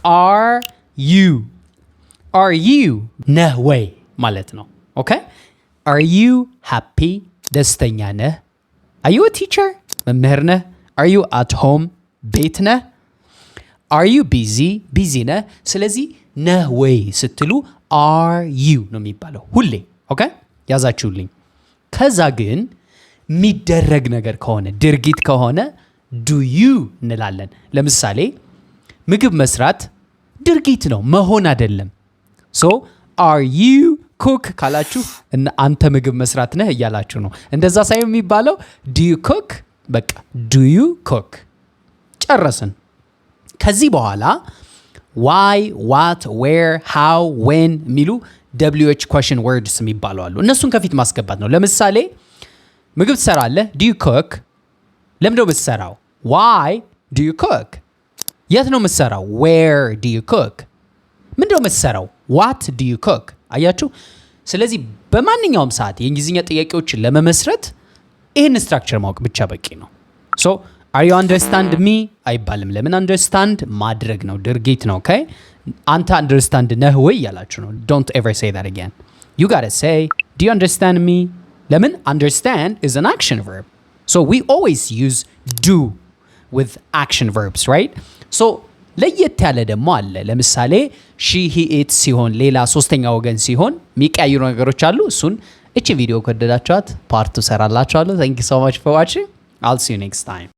Are you, are you ነህ ወይ ማለት ነው። Okay, are you happy? ደስተኛ ነህ? Are you teacher? መምህር ነህ? Are you at home? ቤት ነህ? Are you busy? Busy ነህ? ስለዚህ ነህ ወይ ስትሉ are you ነው የሚባለው ሁሌ። Okay, ያዛችሁልኝ። ከዛ ግን የሚደረግ ነገር ከሆነ፣ ድርጊት ከሆነ do you እንላለን። ለምሳሌ ምግብ መስራት ድርጊት ነው፣ መሆን አይደለም። So "are you cook" ካላችሁ እና አንተ ምግብ መስራት ነህ እያላችሁ ነው። እንደዛ ሳይሆን የሚባለው "do you cook"። በቃ "do you cook" ጨረስን። ከዚህ በኋላ why፣ what፣ where፣ how፣ when የሚሉ WH question words የሚባሉ አሉ። እነሱን ከፊት ማስገባት ነው። ለምሳሌ ምግብ ትሰራለህ? Do you cook? ለምንድነው የምትሰራው? Why do you cook? የት ነው የምትሰራው? Where do you cook? ምንድነው የምትሰራው? What do you cook? አያችሁ? ስለዚህ በማንኛውም ሰዓት የእንግሊዝኛ ጥያቄዎችን ለመመስረት ይህን structure ማወቅ ብቻ በቂ ነው። So "are you understand me" አይባልም። ለምን? Understand ማድረግ ነው፣ ድርጊት ነው። Okay, አንተ understand ነህ ወይ እያላችሁ ነው። Don't ever say that again. You gotta say, "Do you understand me?" ለምን? Understand is an action verb, so we always use "do" with action verbs, right? So ለየት ያለ ደግሞ አለ። ለምሳሌ she, he, it ሲሆን፣ ሌላ ሶስተኛ ወገን ሲሆን የሚቀያይሩ ነገሮች አሉ። እሱን እቺ ቪዲዮ ከወደዳችኋት part two ሰራላችኋለሁ። Thank you so much for watching. I'll see you next time.